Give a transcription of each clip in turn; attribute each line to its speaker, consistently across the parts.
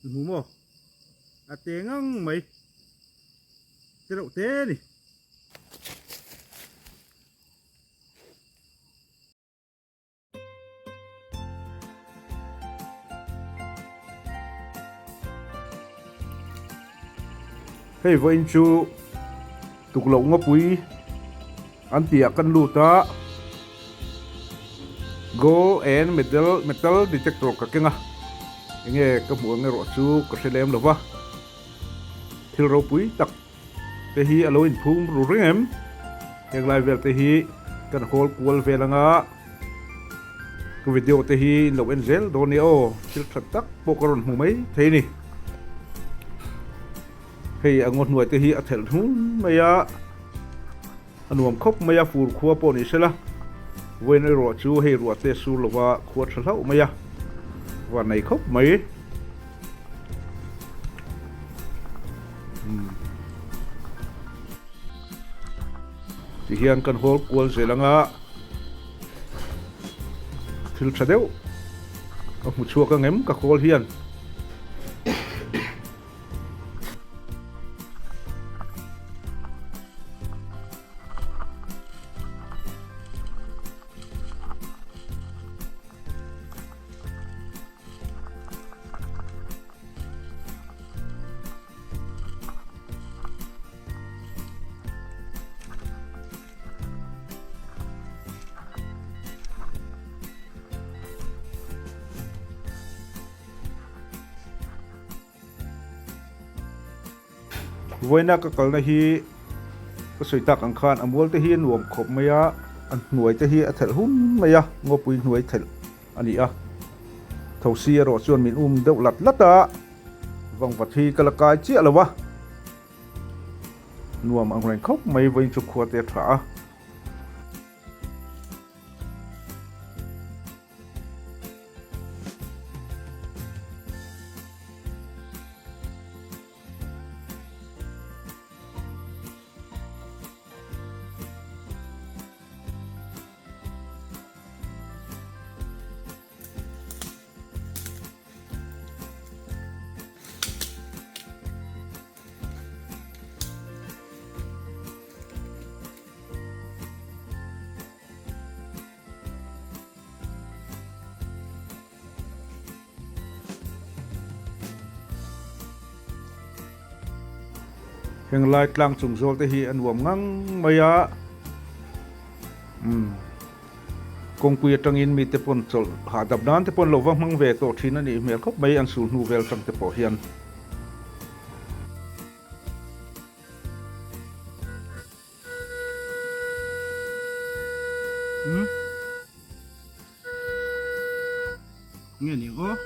Speaker 1: Hmu maw? A te ngang mai. Te reuh te ni. Hei vawiin chu tukloh ngawpui an tih ah kan lut a, gold and medal metal detector ka keng a, enge ka hmuh ang erawh chu ka hre lem lo va, thil ropui tak te hi a lo inphum ru reng em, heng lai vel te hi kan hawl kual vel anga ka video te hi in lo en zel dawn nia aw, thil tha tak pawh ka rawn hmu mai thei a ni. Hei a ngaw hnuai te hi a thelh hnun mai a, a nuam khawp mai a, fur khua pawh ni sela, vawiin erawh chu hei ruah te sur lova khua tha hlauh mai a, van nei khawp mai. Ti hian kan hawl kual zel anga thil tha deuh ka hmu chhuak ang em ka kawl hian. Vawiina ka kalna hi ka sawi tak ang khan a mual te hi a nuam khawp mai a, a hnuai te hi a thelh hum mai a, ngawpui hnuai thelh a ni a. Thosi erawh chuan min um deuh lat lat a, vangvat hi ka la kai chiah lo a, nuam ang reng khawp mai vawiin chu khua te a tha a. Heng lai tlang chung zawl te hi a nuam ngang mai a, umm kawngpui atangin mite pawn chawlh hahdam nan te pawn lo va hmang ve tawh thin a nih hmel khawp mai an sul hnu vel tang te pawh hian. Umm nge ni aw.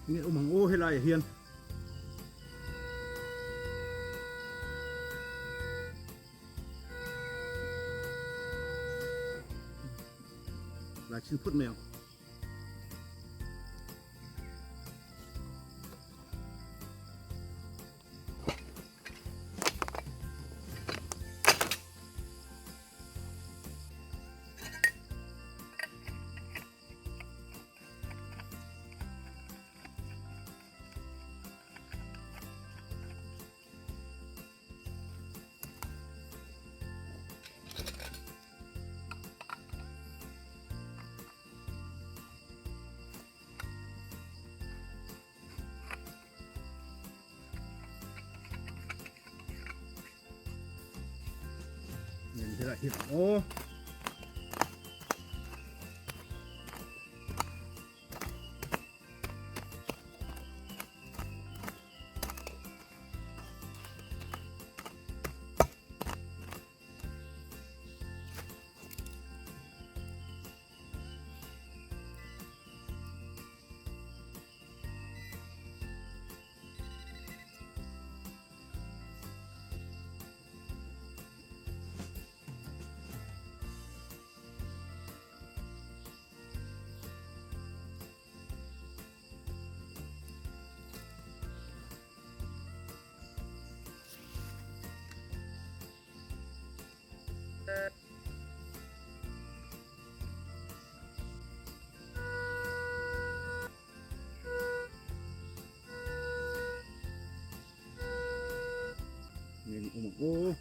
Speaker 1: Nge awm ang aw helaiah hian. Lai chin phut mai ang. Aw. Nge ni awm ang aw.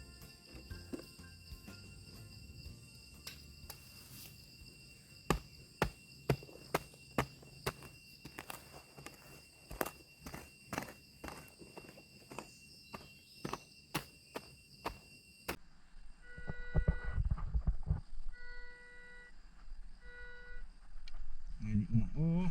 Speaker 1: Nge ni awm ang aw.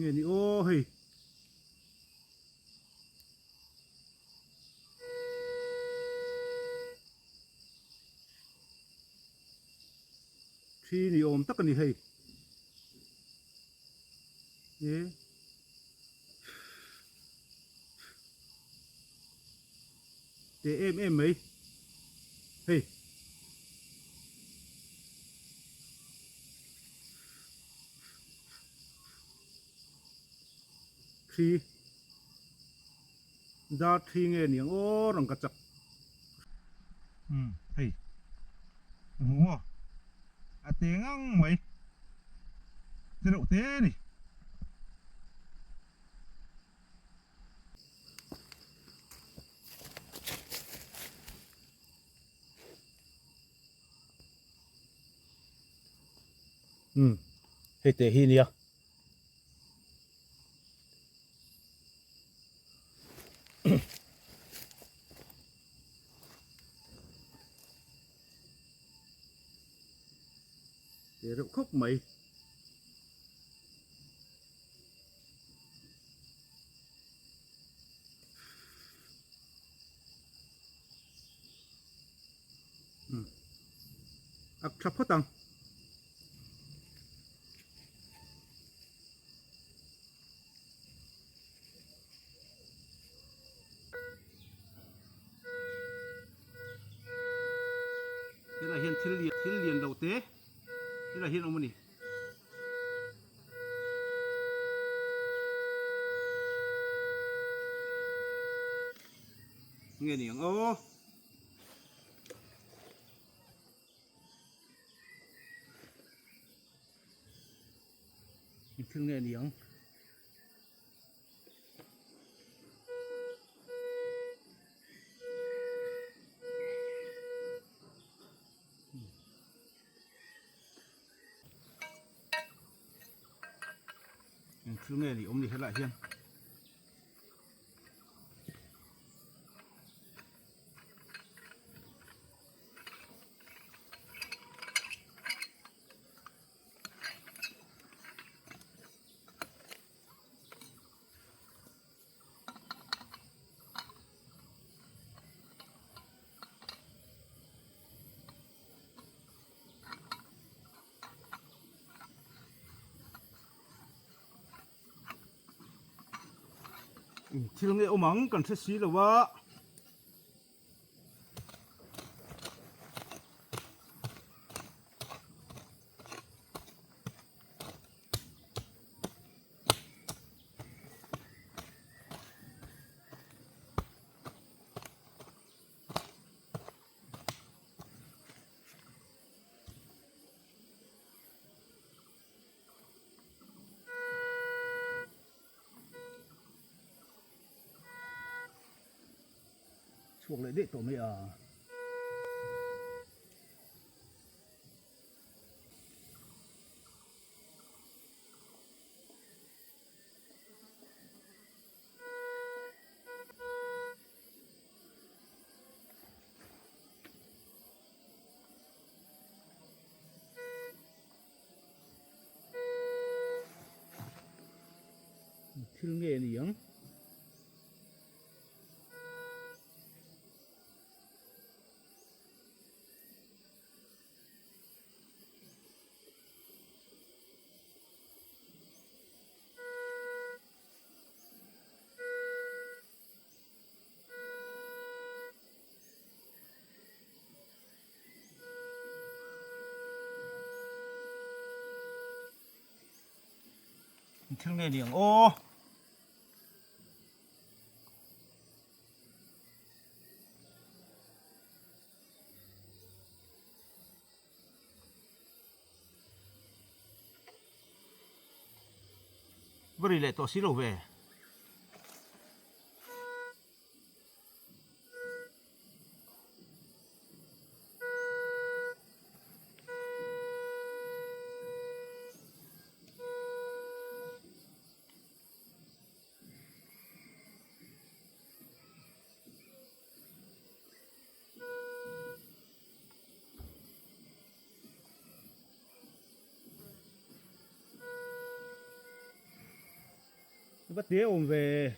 Speaker 1: Nge ni aw hei. Thi ni awm tak a ni hei. E. Te em em mai. Hei. Thi. Dar thi nge niang aw rang ka chak. Umm hei ka hmu maw a te ngang mai te reuh te a ni. Umm hei te hi nia. Te reuh khawp mai. Ak tha phawt ang. Helai hian thil lian thil lian lo te helai hian awm a ni. Nge ni ang aw. Thil nge ni ang. Eng thil nge ni awm ni helaiah hian. Thil nge awm ang kan hre si lo a. Chhuak leh daih tawh mai a. Thil nge a ni ang? Thil nge ni ang aw. Va ri leh tawh si lo ve. Va te awm ve.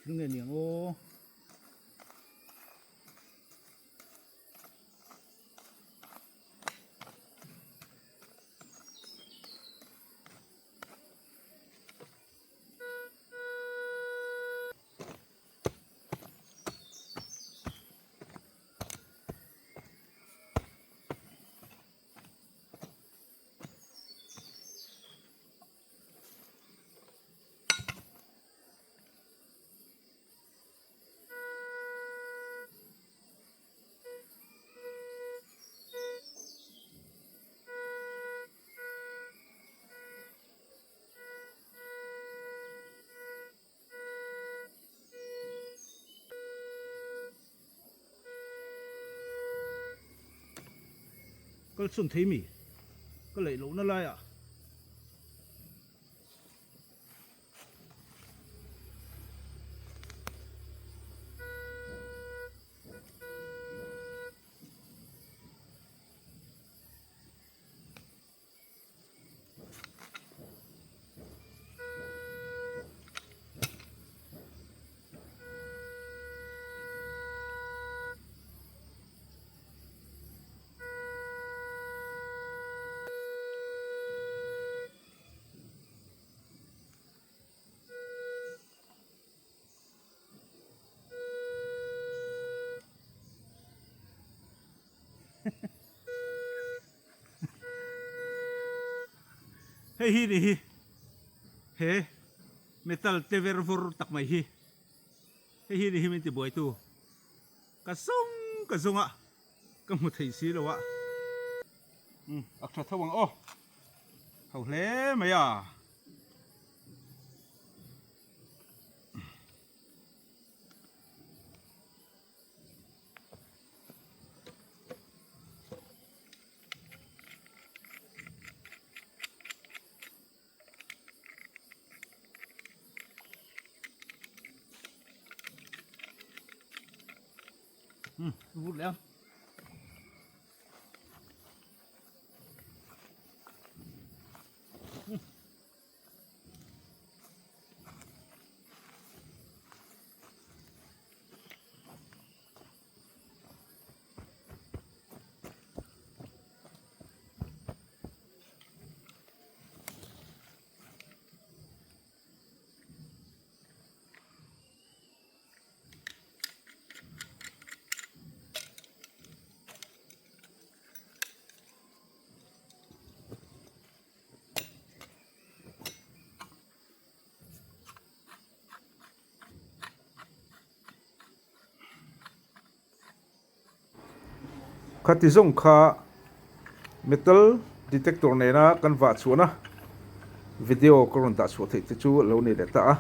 Speaker 1: Thil nge ni ang aw. Kalchhun thei mi ka leih lohna laiah. Hei hi ni hi he metal te ver vawr tak mai hi hei hi ni hi min ti buai tu ka zawng ka zawng a ka hmu thei si lo a umm a tha tho ang aw ho hle mai a.
Speaker 2: Vur leh a.
Speaker 1: Khati zawng kha metal detector nena kan vah chhuahna video ka rawn dah chhuah theih te chu a lo nei leh ta a,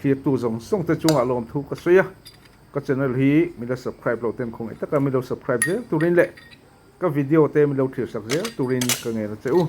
Speaker 1: thlirtu zawng zawng te chungah lawmthu ka sawi a, ka channel hi min la subscribe lo ten khawngaih taka min lo subscribe zel turin leh ka video te min lo thlir sak zel turin ka ngen a che u.